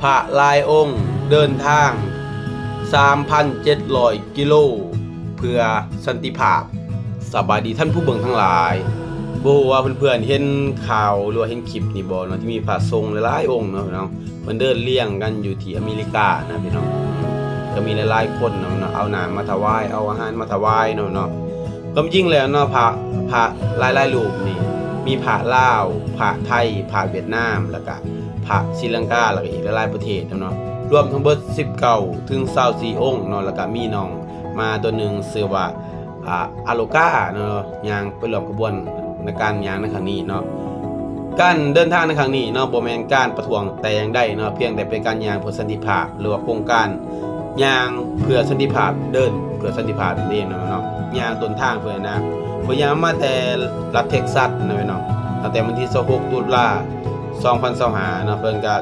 ພະຫຼາຍອົງເດີນທາງສາມພັນເຈັດຮ້ອຍກິໂລ ເພື່ອສັນຕິພາບ. ສະບາຍດີທ່ານຜູ້ເບິ່ງທັງຫຼາຍ. ບໍ່ຮູ້ວ່າເພື່ອນໆເຫັນຂ່າວ ຫຼືວ່າເຫັນຄລິບນີ້ບໍ່ເນາະ ທີ່ມີພະສົງຫຼາຍໆອົງເນາະພີ່ນ້ອງ ເພິ່ນເດີນລຽງກັນຢູ່ທີ່ອາເມລິການະພີ່ນ້ອງ. ກໍມີຫຼາຍໆຄົນເນາະ ເອົານ້ຳມາຖວາຍ ເອົາອາຫານມາຖວາຍເນາະເນາະ. ຄວາມຈິງແລ້ວເນາະ ພະ ພະຫຼາຍໆຮູບນີ້ ມີພະລາວ ພະໄທ ພະຫວຽດນາມ ແລ້ວກະພະສີລັງກາ ແລ້ວກະອີກຫຼາຍໆປະເທດເນາະ ລວມທັງເບິດສິບເກົ້າເຖິງຊາວສີ່ອົງເນາະ. ແລ້ວກະມີນ້ອງໝາຕົວໜຶ່ງຊື່ວ່າ ອາ ອາໂລກາເນາະ ຍ່າງໄປຮ່ວມຂະບວນໃນການຍ່າງໃນຄັ້ງນີ້ເນາະ. ການເດີນທາງໃນຄັ້ງນີ້ເນາະ ບໍ່ແມ່ນການປະທ້ວງແຕ່ຢ່າງໃດເນາະ ພຽງແຕ່ເປັນການຍ່າງເພື່ອສັນຕິພາບ ຫຼືວ່າໂຄງການຍ່າງເພື່ອສັນຕິພາບ ເດີນເພື່ອສັນຕິພາບນັ້ນເອງເນາະ ຍ່າງຕົ້ນທາງເພິ່ນນະ. ເພິ່ນຍ່າງມາແຕ່ລັດເທັກຊັສນະພີ່ນ້ອງ ຕັ້ງແຕ່ວັນທີຊາວຫົກ ຕຸລາ ສອງພັນຊາວຫ້າເນາະ. ເພິ່ນກະ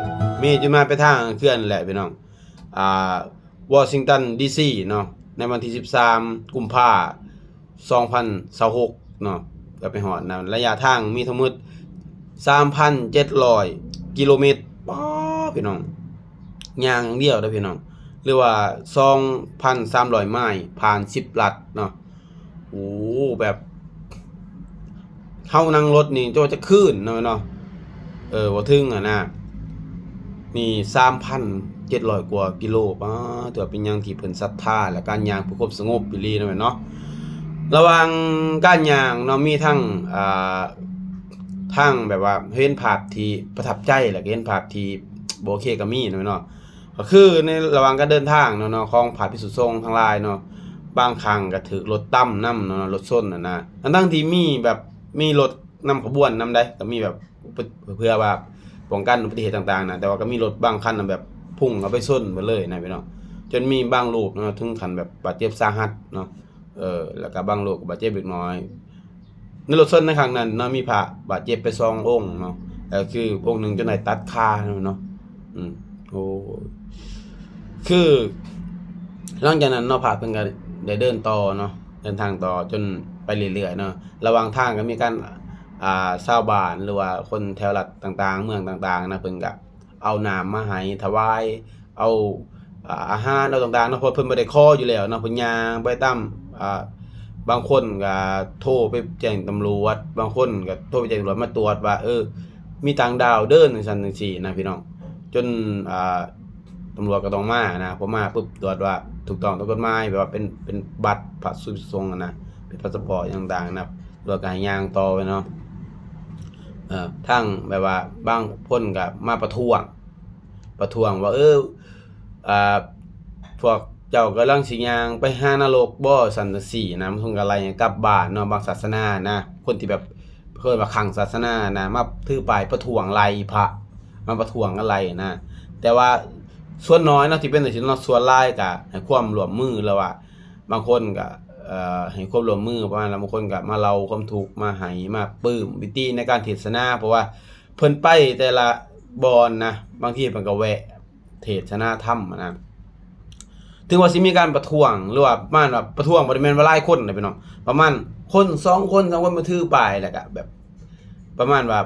ມີຈຸດໝາຍປາຍທາງເຄື່ອນແຫຼະພີ່ນ້ອງ ອາ ວໍຊິງຕັນ ດີຊີ ເນາະ ໃນວັນທີສິບສາມ ກຸມພາ ສອງພັນຊາວຫົກເນາະ ກໍໄປຮອດນະ. ໄລຍະທາງມີທັງໝົດສາມພັນເຈັດຮ້ອຍກິໂລເມັດ. ປ້າ ພີ່ນ້ອງ ຍ່າງຢ່າງດຽວເດີພີ່ນ້ອງ ຫຼືວ່າສອງພັນສາມຮ້ອຍໄມ ຜ່ານສິບລັດເນາະ. ໂອ້ ແບບ ເຮົານັ່ງລົດນີ້ ເຈົ້າວ່າຈັກຄືນເນາະ ເນາະ ເອີ ບໍ່ເຖິງຫັ້ນນະ ນີ້ສາມພັນເຈັດຮ້ອຍກວ່າກິໂລ. ປ້າ ຖືວ່າເປັນຫຍັງທີ່ເພິ່ນສັດທາ ແລະ ການຍ່າງເພື່ອຄວາມສະຫງົບອີ່ຫຼີເນາະ ແມ່ນເນາະ. ລະຫວ່າງການຍ່າງເນາະ ມີທັງ ອ່າ ທັງແບບວ່າເຫັນພາບທີ່ປະທັບໃຈ ແລະ ກໍເຫັນພາບທີ່ບໍ່ໂອເຄກໍມີເນາະ ແມ່ນເນາະ. ກໍຄືໃນລະຫວ່າງການເດີນທາງເນາະ ເນາະ ຂອງພະພິກຂຸສົງທັງຫຼາຍເນາະ ບາງຄັ້ງກໍຖືກລົດຕຳນຳເນາະ ລົດຊົນຫັ້ນນະ ທັງໆທີ່ມີແບບ ມີລົດນຳຂະບວນນຳໃດ໋ ກໍມີແບບ ເພື່ອ ເພື່ອວ່າປ້ອງກັນອຸບັດຕິເຫດຕ່າງໆນະ ແຕ່ວ່າກໍມີລົດບາງຄັນນະ ແບບພຸ່ງເຂົ້າໄປຊົນເບິດເລີຍນະພີ່ນ້ອງ ຈົນມີບາງຮູບເນາະ ເຖິງຂັ້ນແບບບາດເຈັບສາຫັດເນາະ ເອີ ແລ້ວກໍບາງຮູບກໍບາດເຈັບເລັກນ້ອຍ. ໃນລົດຊົນໃນຄັ້ງນັ້ນເນາະ ມີພະບາດເຈັບໄປສອງອົງເນາະ ກໍຄືອົງໜຶ່ງຈົນໄດ້ຕັດຂາເນາະ ເນາະ ອືມ ໂອ້ ຄືຫຼັງຈາກນັ້ນເນາະ ພະເພິ່ນກໍໄດ້ເດີນຕໍ່ເນາະ ເດີນທາງຕໍ່ຈົນໄປເລື້ອຍໆເນາະ. ລະຫວ່າງທາງກໍມີການ ອ່າ ຊາວບ້ານ ຫຼືວ່າຄົນແຖວລັດຕ່າງໆ ເມືອງຕ່າງໆນະ ເພິ່ນກໍເອົານ້ຳມາໃຫ້ຖວາຍ ເອົາ ອ່າ ອາຫານ ເອົາຕ່າງໆເນາະ ເພາະເພິ່ນບໍ່ໄດ້ຂໍຢູ່ແລ້ວເນາະ ເພິ່ນຍ່າງໄປຕາມ ອ່າ ບາງຄົນກໍໂທໄປແຈ້ງຕຳຫຼວດ ບາງຄົນກໍໂທໄປແຈ້ງຕຳຫຼວດມາກວດວ່າ ເອີ ມີຕ່າງດ້າວເດີນຈັ່ງຊັ້ນຈັ່ງຊີ້ນະພີ່ນ້ອງ ຈົນ ອ່າ ຕຳຫຼວດກໍຕ້ອງມານະ ພໍມາປຶບ ກວດວ່າຖືກຕ້ອງຕາມກົດໝາຍ ແບບວ່າເປັນ ເປັນບັດພະພິກຂຸສົງຫັ້ນນະ ເປັນພາສະປອດຫຍັງຕ່າງໆນະ ຕຳຫຼວດກໍໃຫ້ຍ່າງຕໍ່ໄປເນາະ. ເອີ ທັງແບບວ່າບາງຄົນກໍມາປະທ້ວງ ປະທ້ວງວ່າ ເອີ ອ່າ ພວກເຈົ້າກຳລັງຊິຍ່າງໄປຫານະລົກບໍ່ ຊັ້ນຈັ່ງຊີ້ນະ ມັນຄົນກໍໄລ່ໃຫ້ກັບບ້ານເນາະ. ບາງສາສະໜານະ ຄົນທີ່ແບບ ເອີ້ນວ່າຄັງສາສະໜານະ ມາຖືປ້າຍປະທ້ວງໄລ່ພະ ມາປະທ້ວງກັນໄລ່ນະ. ແຕ່ວ່າສ່ວນໜ້ອຍເນາະ ທີ່ເປັນຈັ່ງຊີ້ເນາະ ສ່ວນຫຼາຍກໍໃຫ້ຄວາມຮ່ວມມື ຫຼືວ່າບາງຄົນກໍ ເອີ ໃຫ້ຄວາມຮ່ວມມືປະມານນັ້ນ ບາງຄົນກໍມາເລົ່າຄວາມທຸກ ມາໄຫ້ ມາປຶ້ມ ວິທີໃນການເທດສະໜາ ເພາະວ່າເພິ່ນໄປແຕ່ລະບ່ອນນະ ບາງທີເພິ່ນກໍແວະ ເທດສະໜາທຳຫັ້ນນະ ເຖິງວ່າຊິມີການປະທ້ວງ ຫຼືວ່າປະມານວ່າປະທ້ວງ ບໍ່ໄດ້ແມ່ນວ່າຫຼາຍຄົນນະພີ່ນ້ອງ ປະມານຄົນສອງຄົນ ສາມຄົນ ມາຖືປ້າຍ ແລ້ວກະແບບປະມານວ່າ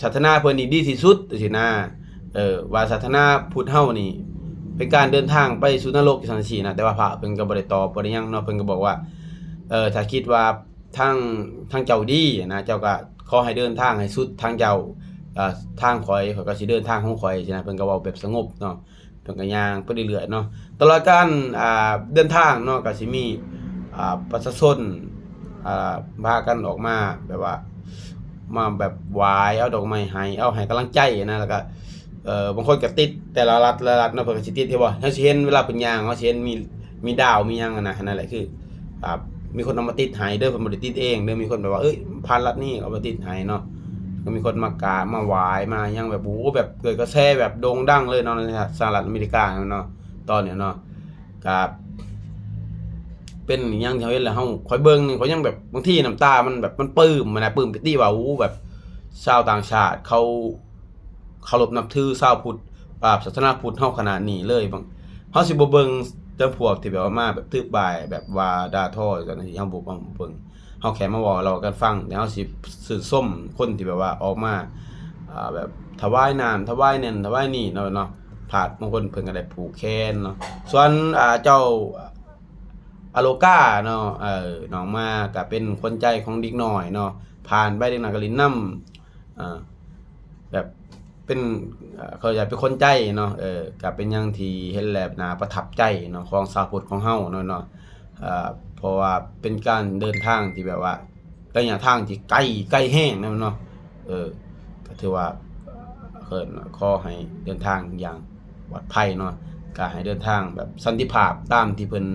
ສາສະໜາເພິ່ນນີ້ດີທີ່ສຸດຈັ່ງຊີ້ນະ ເອີ ວ່າສາສະໜາພຸດເຮົານີ້ເປັນການເດີນທາງໄປສູ່ນະລົກ ຈັ່ງຊັ້ນຈັ່ງຊີ້ນະ. ແຕ່ວ່າພະເພິ່ນກໍບໍ່ໄດ້ຕອບ ບໍ່ໄດ້ຫຍັງເນາະ ເພິ່ນກໍບອກວ່າ ເອີ ຖ້າຄິດວ່າ ທາງ ທາງເຈົ້າດີນະ ເຈົ້າກໍຂໍໃຫ້ເດີນທາງໃຫ້ສຸດທາງເຈົ້າ ເອີ ທາງຂ້ອຍ ຂ້ອຍກໍຊິເດີນທາງຂອງຂ້ອຍຊີ້ນະ. ເພິ່ນກໍເວົ້າແບບສະຫງົບເນາະ ເພິ່ນກໍຍ່າງໄປເລື້ອຍໆເນາະ. ຕະຫຼອດການ ອ່າ ເດີນທາງເນາະ ກໍຊິມີ ອ່າ ປະຊາຊົນ ອ່າ ພາກັນອອກມາແບບວ່າ ມາແບບຫວາຍ ເອົາດອກໄມ້ໃຫ້ ເອົາໃຫ້ກຳລັງໃຈນະ ແລ້ວກໍ ເອີ ບາງຄົນກໍຕິດແຕ່ລະລັດ ລະລັດເນາະ ເພິ່ນກໍຊິຕິດ ເຫັນບໍ່ ເຮົາຊິເຫັນເວລາເພິ່ນຍ່າງ ເຮົາຊິເຫັນມີ ມີດາວ ມີຫຍັງຫັ້ນນະ ຫັ້ນນັ້ນແຫຼະ ຄື ອ່າ ມີຄົນເອົາມາຕິດໃຫ້ເດີ ເພິ່ນບໍ່ໄດ້ຕິດເອງເດີ ມີຄົນແບບວ່າ ເອີຍ ຜ່ານລັດນີ້ ເອົາມາຕິດໃຫ້ເນາະ ກໍມີຄົນມາກາບ ມາຫວາຍ ມາຫຍັງ ແບບ ໂອ້ ແບບເກີດກະແສແບບໂດ່ງດັງເລີຍເນາະ ໃນສະຫະລັດອາເມລິກາເນາະ ຕອນນີ້ເນາະ ກໍເປັນອີ່ຫຍັງທີ່ເຮົາເຫັນແລ້ວ ເຮົາ ຂ້ອຍເບິ່ງນີ້ ຂ້ອຍຍັງແບບ ບາງທີນ້ຳຕາມັນແບບ ມັນປຶ້ມຫັ້ນນະ ປຶ້ມປີຕິວ່າ ໂອ້ ແບບຊາວຕ່າງຊາດເຂົາ ເຄົາລົບນັບຖືຊາວພຸດ ອ່າ ສາສະໜາພຸດເຮົາຂະໜາດນີ້ເລີຍ. ບາງ ເຮົາຊິບໍ່ເບິ່ງຈຳພວກທີ່ແບບວ່າມາແບບຖືປ້າຍແບບວ່າດ່າທໍຈັ່ງຊີ້ ເຮົາບໍ່ ບໍ່ເບິ່ງ ເຮົາແຄ່ມາເວົ້າເລົ່າກັນຟັງ ແຕ່ເຮົາຊິຊື່ນຊົມຄົນທີ່ແບບວ່າອອກມາ ອ່າ ແບບຖວາຍນັ້ນ ຖວາຍນັ້ນ ຖວາຍນີ້ເນາະ ເນາະ. ພາດມາງຄົນເພິ່ນກໍໄດ້ຜູກແຂນເນາະ. ສ່ວນ ອ່າ ເຈົ້າອາໂລກາເນາະ ເອີ ນ້ອງມາກໍເປັນຂວັນໃຈຂອງເດັກນ້ອຍເນາະ ຜ່ານໄປເດັກນ້ອຍກໍຫຼິ້ນນຳ ອ່າ ແບບເປັນ ເອີ ເຂົາເອີ້ນເປັນຂວັນໃຈເນາະ ເອີ ກໍເປັນຫຍັງທີ່ເຫັນແລ້ວໜ້າປະທັບໃຈເນາະ ຂອງຊາວພຸດຂອງເຮົາເນາະ ເນາະ ເອີ ເພາະວ່າເປັນການເດີນທາງທີ່ແບບວ່າໄລຍະທາງທີ່ໄກ ໄກແຮງນະເນາະ ເອີ ກໍຖືວ່າ ເອີ້ນ ຂໍໃຫ້ເດີນທາງຢ່າງປອດໄພເນາະ ກໍໃຫ້ເດີນທາງແບບສັນຕິພາບຕາມທີ່ເພິ່ນ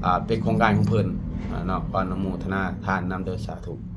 ອ່າ ເປັນໂຄງການຂອງເພິ່ນ ອ່າ ເນາະ ຂໍອະນຸໂມທະນາທານນຳເດີ ສາທຸ.